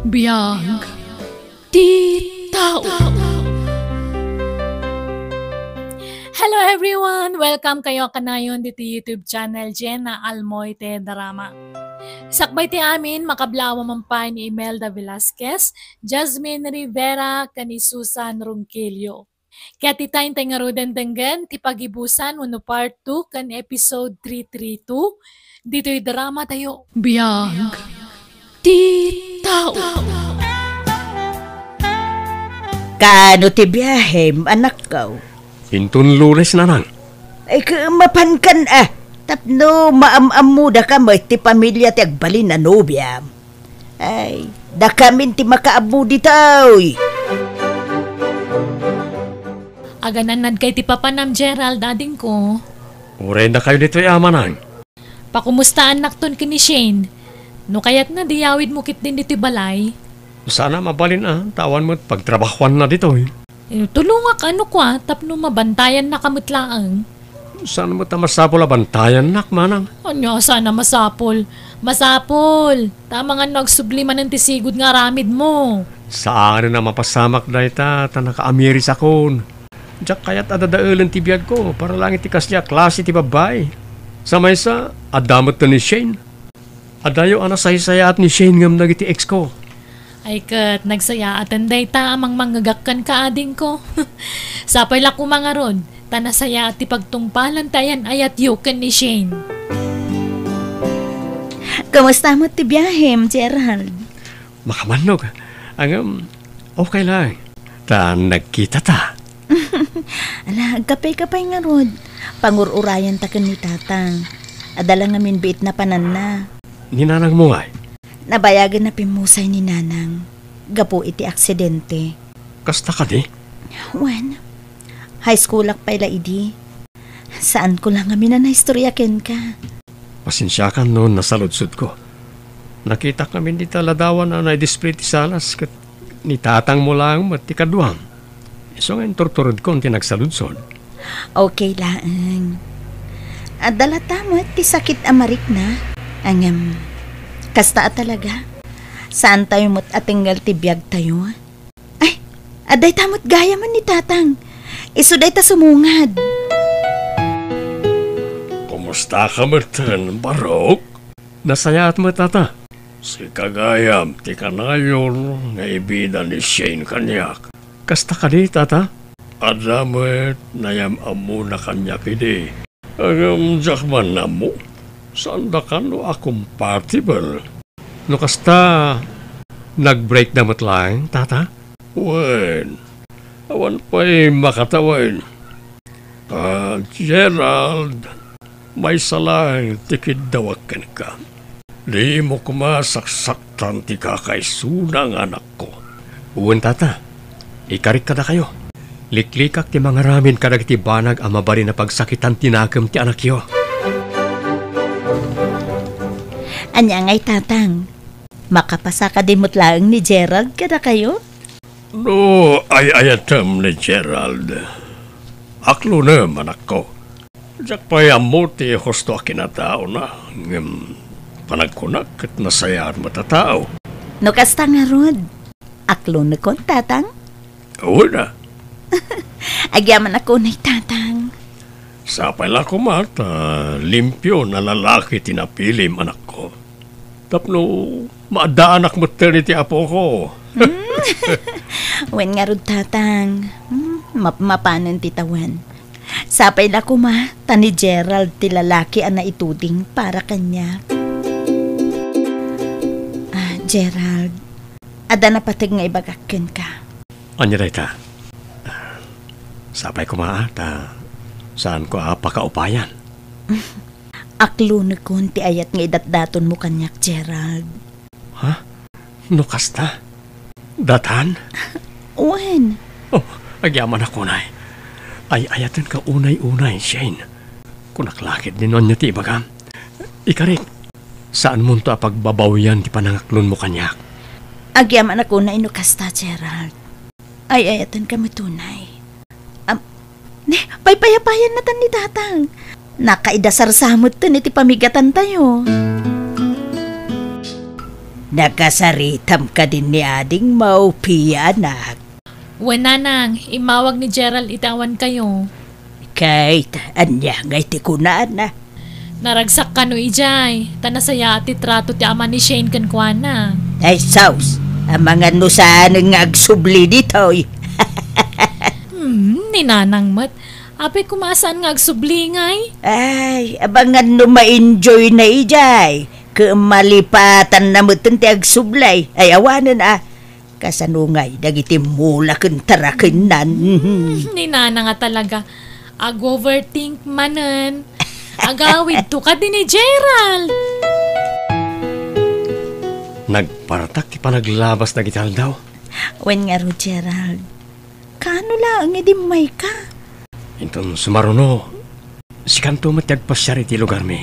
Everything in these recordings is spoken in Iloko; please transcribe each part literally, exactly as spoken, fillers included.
Biag ti tao. Hello everyone! Welcome kayo kanayon ditoy YouTube channel Jenna Almoite Drama. Sakbay ti amin, makablawa man pay ni Imelda Velasquez, Jasmine Rivera, ken ni Susan Ronquillo. Ket ita intay ngaruden denggen ti pagibusan wenno part two ken episode three three two ditoy drama tayo. Biag ti tao. Kaano ti biahem, anakko? Inton Lunes, nanang. Ay, ka-, mapankan, ah. Tapno maam-ammoda ka met ti pamilia ti agbalin a nobiam. Ay, dakamin ti makaammo ditoy. Aganannad kay ti papanam, Gerald, adingko. Uray dakayo ditoy, a manang. Pakumustaannakton ken ni Shane. No kayatna, di yawidmo ketdin ditoy balay. Saan a mabalin a, ta awan met pagtrabahuanna ditoy. Eh, tulongak ano kua, tapno mabantayannaka met laeng. Saan met a masapul a bantayannak, manang? Ania, saan a masapul? Masapul! Ta amangan no agsubli manen ti sigud nga aramidmo. Saanen a mapasamak dayta, ta nakaamirisakon. Diak kayat a dadaelen ti biagko, para laeng iti kasdiay a klase ti babbai. Sa maysa, adda met ni Shane. Adayo a nasaysayaat ni Shane ngem dagiti ex ko. Ay ket, nagsayaaten dayta a mangmangngegak kenka, adingko. Sapay la koma ngarud, ta nasayaat ti pagtungpalan ti ayan-ayatyo ken ni Shane. Kumusta met ti biahem, Gerald? Makamannog. Ngem, okay lang. Ta nagkitata. Ala, agkape-kape ngarud. Pangur-urayanta ken ni Tatang. Adda la ngamin biit napananna. Ni nanangmo ngay? Nabayagen a pimmusay ni Nanang gapu iti aksidente. Kasta kadi? Wen, high schoolak pay la idi. Saanko la ngamin a naistorya kenka. Pasensiakan no nasaludsodko. Nakitak ngamin dita ladawan a naidisplay ti salas ket ni tatangmo laeng met ti kaduam. Isu nga inturturedkon ti nagsaludsod. Okay laeng. Adda latta met ti sakit a marikna. Ngem, kasta a talaga. Saantayo met a tengngal ti biagtayo. Ay, adda ita met gayam ni Tatang. Isu dayta sumungad. Kumustaka metten, Barok? Nasayaat met, Tata. Sika gayam ti kanayon nga ibida ni Shane kaniak. Kasta kadi, Tata? Adda met nayam-ammona kaniak idi. Ngem diak man ammo, saandaka no a compatible. No kasta, nag-breakda met laeng, Tata? Wen, awan pay makatawen. Ah, Gerald, maysa laeng ti kiddawak kenka. Dimo koma saksaktan ti kakaisuna nga anakko. Wen, Tata. Ikarik kadakayo. Liklikak ti mangaramid kadagiti banag a mabalin a pagsakitan ti nakem ti anakyo. Ania ngay, Tatang? Makapasa kadi met laeng ni Gerald kadakayo? No ay-ayatem ni Gerald, aklonem, anakko. Diak pay ammo ti husto a kinataona, ngem panagkunak ket nasayaat met a tao. No kasta ngarud, aklonekon, Tatang? Wen a. Agyamanak unay, Tatang. Sapay la koma ta limpio a lalaki ti napilim, anakko. Tapno maaddaanak metten iti apoko. Hmm. Wen ngarud, Tatang. Hmm, map-, mapanen ti tawen. Sapay la koma ta ni Gerald ti lalaki a naituding para kaniak. Ah, Gerald, adda napateg nga ibagak kenka. Ania dayta? Sapay koma a, ta saanko a pakaupayan. Aklonekon ti ayat nga idatdatonmo kaniak, Gerald. Ha? No kasta? Datan? Wen. Oh, agyamanak unay. Ay-ayatenka unay-unay, Shane. Kunak la ketdi no ania ti ibagam. Ikarik, saanmonto a pagbabawian ti panangaklonmo kaniak. Agyamanak unay no kasta, Gerald. Ay-ayatenka met unay. Am, ne, paypayapayan natan ni Tatang. Nakaidasar sa metten iti pamigatantayo. Nakasaritam kadin ni adingmo, Pia, anak? Wen, nanang, immawag ni Gerald iti awankayo. Ket ania ngay ti kunana? Naragsak kano idiay, ta nasayaat ti trato ti ama ni Shane kenkuana. Ay, sus! Amangan no saan nga agsubli ditoy. Hmm, ni nanang met. Apay koma a saan nga agsubli ngay? Ay, amangan no ma-enjoy na idiay. Ket malipatanna metten ti agsubli. Ay, awanen a. Kasano ngay dagiti mula ken tarakennan? Hmm, ni nanang a talaga. Ag-overthink manen. Agawidto kadi ni Gerald. Nagpartak ti panaglabas dagiti aldaw. Wen ngarud, Gerald. Kaano laeng idi immayka? Inton sumaruno, sikanto met ti agpasiar iti lugarmi.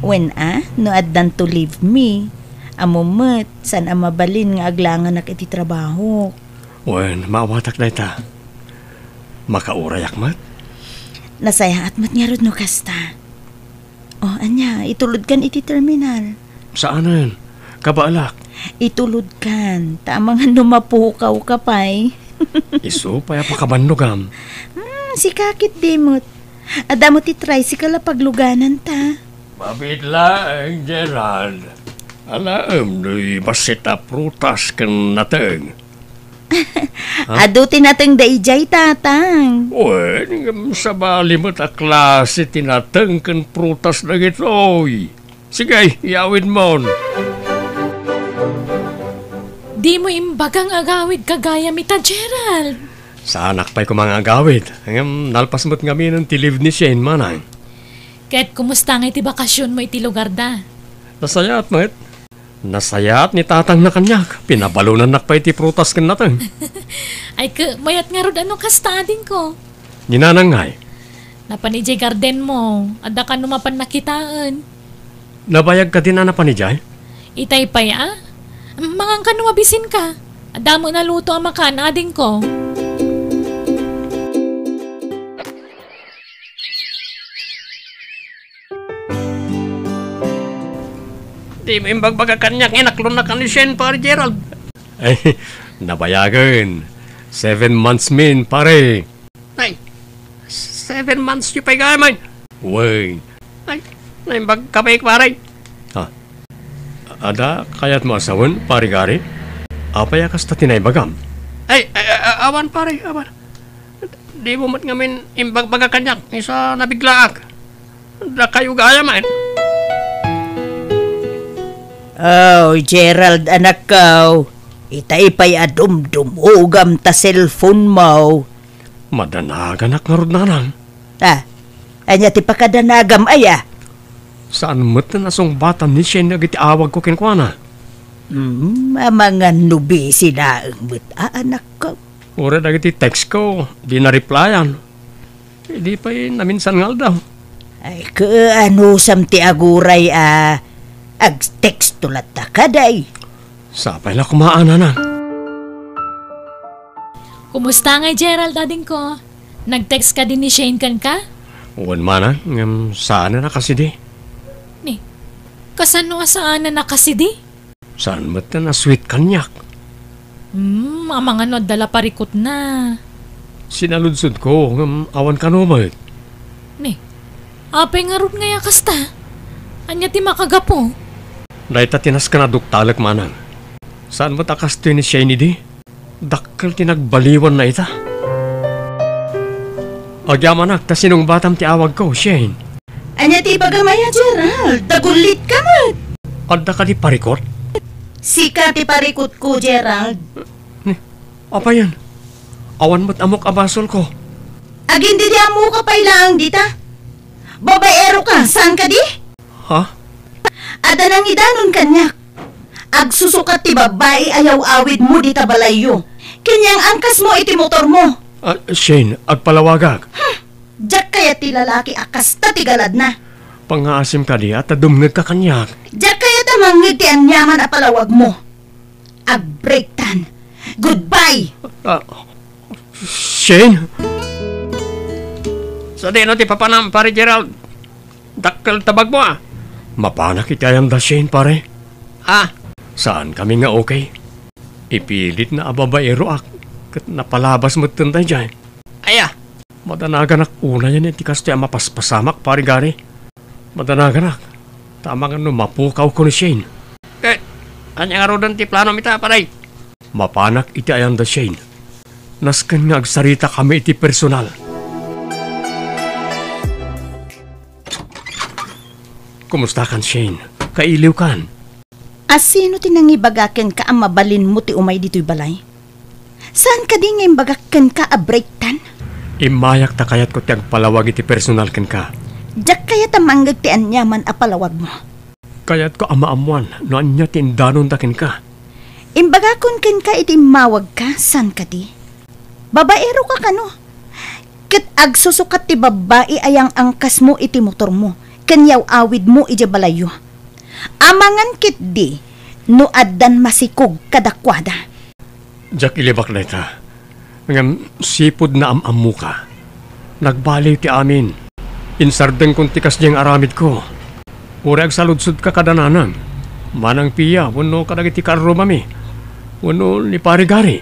Wen a, no addanto leave mi, ammom met, saan a mabalin nga aglanganak iti trabahok. Wen, maawatak dayta. Makaurayak met? Nasayaat met ngarud no kasta. Oh, ania, itulodkan iti terminal? Saanen. Kabaelak. Itulodkan, ta amangan no mapukawka pay. Isu pay a pakabannogam. Hmm, sika ketdi met. Adda met ti tricycle a paglugananta. Mabiit laeng, Gerald. Alaem no bassit a prutas ken nateng. Ha? Adu ti nateng daydiay, Tatang. Wen, ngem sabali met a klase ti nateng ken prutas dagitoy. Sige, iyawidmon. Dimo imbaga nga agawidka gayam ita, Gerald. Saanak pay koma nga agawid. Ngem nalpas met ngaminen ti leave ni Shane, manang. Ket kumusta ngay ti bakasionmo iti lugarda? Nasayaat met. Nasayaat ni tatangna kaniak. Pinabalonannak pay ti prutas ken nateng. Ay, ket mayat ngarud a no kasta, adingko. Ni nanang ngay? Napan idiay gardenmo. Adda kano mapan nakitaen. Nabayag kadin a napan idiay? Itay pay a? Mangan kano mabisinka. Adda met naluto a makan, adingko. Dimo imbagbaga kaniak nga inaklonnak ni Shane, Pare Gerald. Ay, nabayagen. Seven months min, pare. Ay, seven months yu pay gayam, ay. Wen. Ay, naimbag ka pay, pare. Ha? Adda kayatmo a sawen, Pare Gary? Apay a kasta ti naibagam? Ay, ay, ay, awan, pare, awan. Dimo met ngamin imbagbaga kaniak, isu a nabiglaak. Dakayo gayam, ay. Oh, Gerald, anakko. Itay pay a dumdumogam ta cellphone mo. Madanaganak ngarud, nanang. Ah, ania ti pakadanagam aya? Saan met a nasungbatan ni Shane dagiti awagko kenkuana. Hmm, amangan no busy laeng met a, anakko. Uray dagiti textko, di na-replyan. Idi pay naminsan nga aldaw. Ay, kaanusam ti aguray a agtexto latta kadi? Sapay la koma a, nanang. Kumusta ngay, Gerald, adingko? Nag-text kadi ni Shane kenka? Wen, manang, ngem saanen a kasidi. Ni, kasano a saanen a kasidi? Saan met a sweet kaniak? Hmm, amangan no adda la parikutna. Sinaludsodko, ngem awan kano met. Ni, apay ngarud ngay a kasta? Ania ti makagapu? Dayta ti nasken a duktalek, manang. Saan met a kastoy ni Shane idi? Dakkel ti nagbaliwanna ita. Agyamanak ta sinungbatam ti awagko, Shane. Ania ti ibagam aya, Gerald? Dagullitka met. Adda kadi parikut? Sika ti parikutko, Gerald. Ni, apayen? Awan met ammok a basolko. Agin di di ammoka pay laeng dita. Babaeroka, saan kadi? Ha? Adda nangidanon kaniak. Agsusukat ti babbai a yaw-awidmo dita balayyo. Ken yangangkasmo iti motormo. Ah, Shane, agpalawagak. Hmm. Diak kayat ti lalaki a kasta ti galadna. Pangngaasim kadi a ta dumngegka kaniak. Diak kayat a mangngeg ti aniaman a palawagmo. Agbreaktan. Goodbye! Ah, Shane? Sadino ti papanam, Pare Gerald? Dakkel tabagmo, a. Mapanak iti ayam da Shane, pare. Ah, Saankami nga okay. Ipilitna a babaeroak, ket napalabas metten daydiay. Aya, madanaganak unayen iti kastoy a mapaspasamak, Pari Gary. Madanaganak, ta amangan no mapukawko ni Shane. Ket, ania ngaruden ti planom ita, Pari? Mapanak iti ayan da Shane. Nasken nga agsaritakami iti personal. Kumustakan, Shane? Kailiwkan? A sino ti nangibaga kenka a mabalinmo ti umay ditoy balay? Saan kadi nga imbagak kenka a breaktan? Immayak ta kayatko ti agpalawag iti personal kenka. Diak kayat a mangngeg ti aniaman a palawagmo. Kayatko a maammoan no ania ti indanonda kenka. Imbagakon kenka iti immawagka, saan kadi? Babaero ka kano? Ket agsusukat ti babbai a yang-angkasmo iti motormo ken yaw-awidmo idiay balayyo. Amangan ketdi no addan masikog kadakuada. Diak ilibak dayta. Ngem sipud naam-ammoka. Nagbaliw ti amin. Insardengkon ti kasdiay nga aramidko. Uray agsaludsodka kada nanang, Manang Pia, wenno kadagiti karrumami, wenno ni Pari Gary.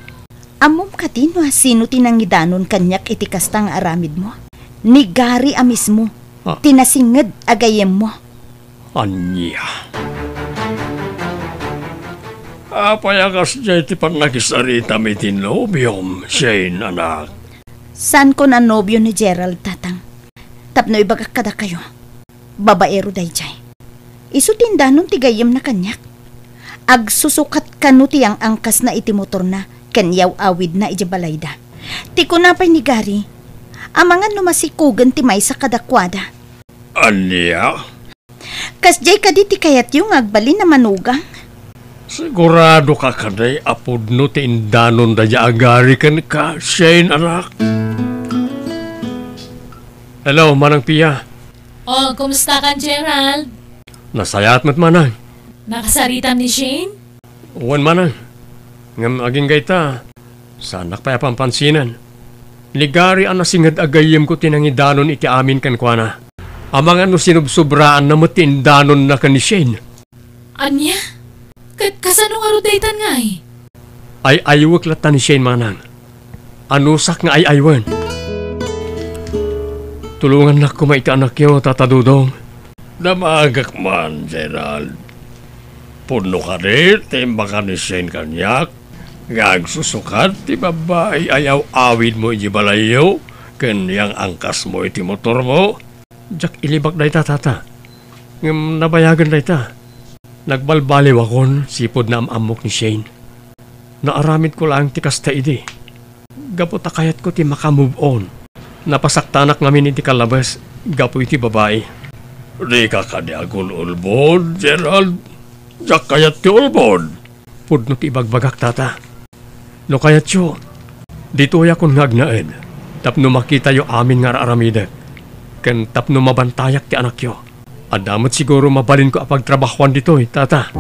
Ammom kadi no asino ti nangidanon kaniak iti kasta nga aramidmo? Ni Gary a mismo, Ah. ti nasinged a gayyemmo. Ania? Apay a kasdiay ti pannakisaritam iti nobiom, Shane, anak? Saankon a nobio ni Gerald, tatang. Tapno ibagak kadakayo, babaero daydiay. Isu ti indanon ti gayyemna kaniak. Agsusukat kano ti yang-angkasna iti motorna ken yaw-awidna idiay balayda. Ti kuna pay ni Gary, amangan no masikogen ti maysa kadakuada. Ania? Kasdiay kadi ti kayatyo nga agbalin a manugang? Sigurado ka kadi a pudno ti indanon daydiay a Gary kenka, Shane, anak? Hello, Manang Pia. Oh, kumusta kan, Gerald? Nasayaat met, manang. Nakasaritam ni Shane? Wen, manang. Ngem agingga ita, saanak pay a pampansinan. Ni Gary a nasinged a gayyemko ti nangidanon iti amin kenkuana. Amangan no sinubsobraanna met ti indanonna ken ni Shane. Ania? Ket kasano ngarud daytan ngay? Ay-aywek latta ni Shane, manang. Anusak nga ay-aywen. Tulongannak koma iti anakyo, Tata Dodong. Damagek man, Gerald. Pudno kadi ti imbaga ni Shane kaniak nga agsusukat ti babbai a yaw-awidmo idiay balayyo ken yang-angkasmo iti motormo? Diak ilibak dayta, Tata. Ngem nabayagen dayta. Nagbalbaliwakon sipud naam-ammok ni Shane. Naaramidko laeng ti kasta idi. Gapu ta kayatko ti maka-move on. Napasaktanak ngamin iti kallabes gapu iti babai. Dika kadi agul-ulbod, Gerald. Diak kayat ti ulbod. Pudno ti ibagbagak, Tata. No kayatyo, ditoyakon nga agnaed tapno makitayo amin nga ar-aramidek, ken tapno mabantayak ti anakyo. Adda met siguro mabalinko a pagtrabahoan ditoy, Tata.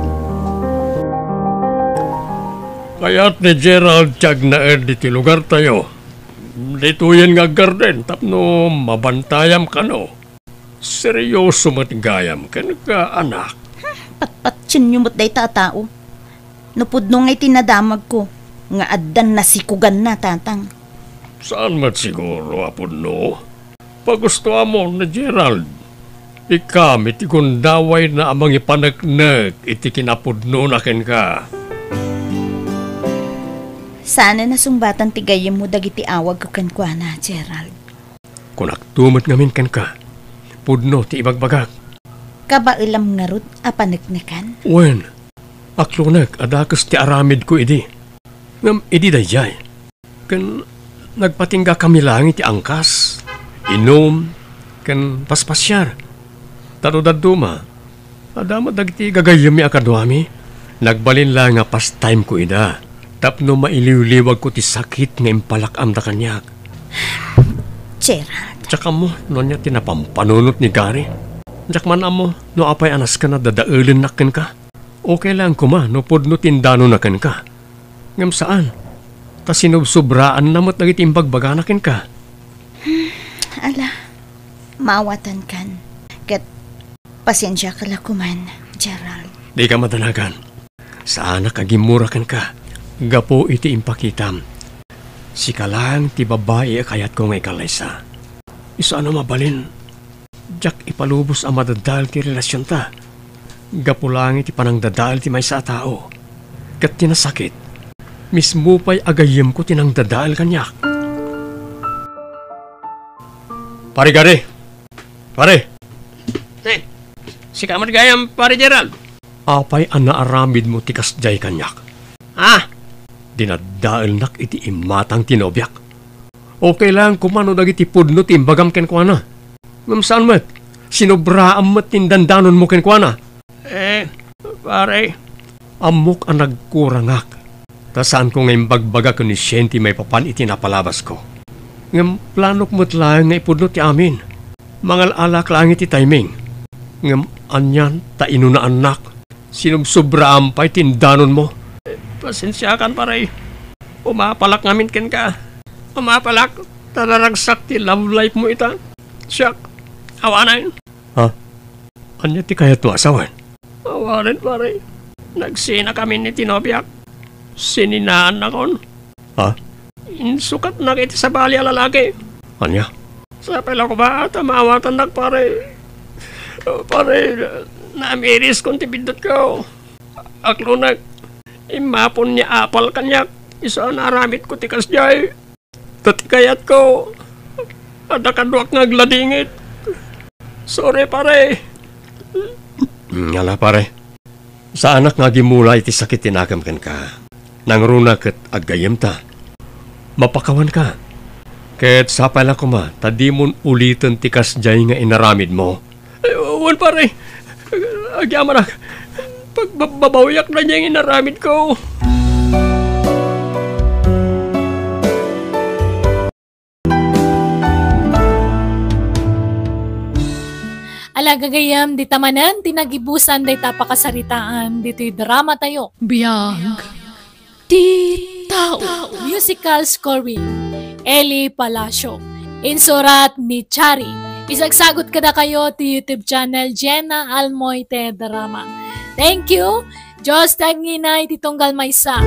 Kayat ni Gerald ti agnaed ditoy lugartayo. Ditoyen nga aggarden tapno mabantayam kano. Seryoso met gayam kenka, anak. Patpatienyo met dayta a tao. No pudno ngay ti nadamagko nga addan nasikoganna, tatang. Saan met siguro a pudno? Pagustoamon ni Gerald. Ikkami ti gundawayna a mangipaneknek iti kinapudnona kenka. Saanen a sungbatan ti gayyemmo dagiti awagko kenkuana, Gerald. Kunakto met ngamin kenka, pudno ti ibagbagak. Kabaelam ngarud a paneknekan? Wen, aklonek a dakes ti aramidko idi. Ngem idi daydiay, ken nagpatinggakami laeng iti angkas, inum, ken paspasiar. Ta no dadduma, adda met dagiti gagayyemmi a kaduami, nagbalin laeng a pastimeko ida tapno mailiwliwagko ti sakit nga impalak-amda kaniak. Gerald. Diak ammo no ania ti napampanunot ni Gary. Diak man ammo no apay a nasken a dadaelennak kenka. Okay laeng koma no pudno ti indanonna kenka. Ngem saan, ta sinubsobraanna met dagiti imbagbagana kenka. Ala, maawatankan. Ket pasiensiaka la koman, Gerald. Dika madanagan. Saanak a gimmura kenka gapu iti impakitam. Sika laeng ti babai a kayatko nga ikallaysa. Isu a no mabalin, diak ipalubos a madadael ti relasionta. Gapu laeng iti panangdadael ti maysa a tao. Ket ti nasakit, mismo pay a gayyemko ti nangdadael kaniak. Pare Gary! Pare! Eh, sika met gayam, Pare Gerald? Apay a naaramidmo ti kasdiay kaniak? Ah! Dinaddaelnak iti imatang ti nobiak. Okay lang koma no dagiti pudno ti imbagam kenkuana. Ngem saan met, sinobraam met ti indandanonmo kenkuana. Eh, pare. Ammok a nagkurangak, ta saanko nga imbagbaga ken ni Shane ti maipapan iti napalabasko. Ngem planok met laeng nga ipudno ti amin. Mangal-alak laeng iti timing. Ngem anian ta inunaannak, sinubsobraam pay ti indanonmo. Pasensiakan, pare. Umapalak ngamin kenka. Umapalak, ta naragsak ti love life mo ita. Siak, awanen. Ha? Ania ti kayatmo a sawen? Awanen, pare. Nagsinakamin iti nobiak. Sininaannakon. Ha? Insukatnak iti sabali a lalaki. Ania? Sapay la koma ta maawatannak, pare. Pare, namiriskon ti biddutko. Aklonek, immapon ni apal kaniak, isu a naaramidko ti kasdiay. Ta ti kayatko, adda kaduak nga agladingit. Sorry, pare. Ngala, pare. Saanak nga agimula iti sakit ti nakem kenka. Nangruna ket aggayyemta. Mapakawanka. Ket sapay la koma ta dimon uliten ti kasdiay nga inaramidmo. Ay, wen, pare. Agyamanak. Pagbabbabawiak na diay inaramidko. Ala, gagayyem, dita manen ti nagibusan dayta a pakasaritaan ditoy dramatayo. Biag ti tao. Musical scoring, Eli Palacio. Insurat ni Chari. Isagsagut kadakayo ti YouTube channel Jenna Almoite Drama. Thank you. Dios ti agngina iti tunggal maysa.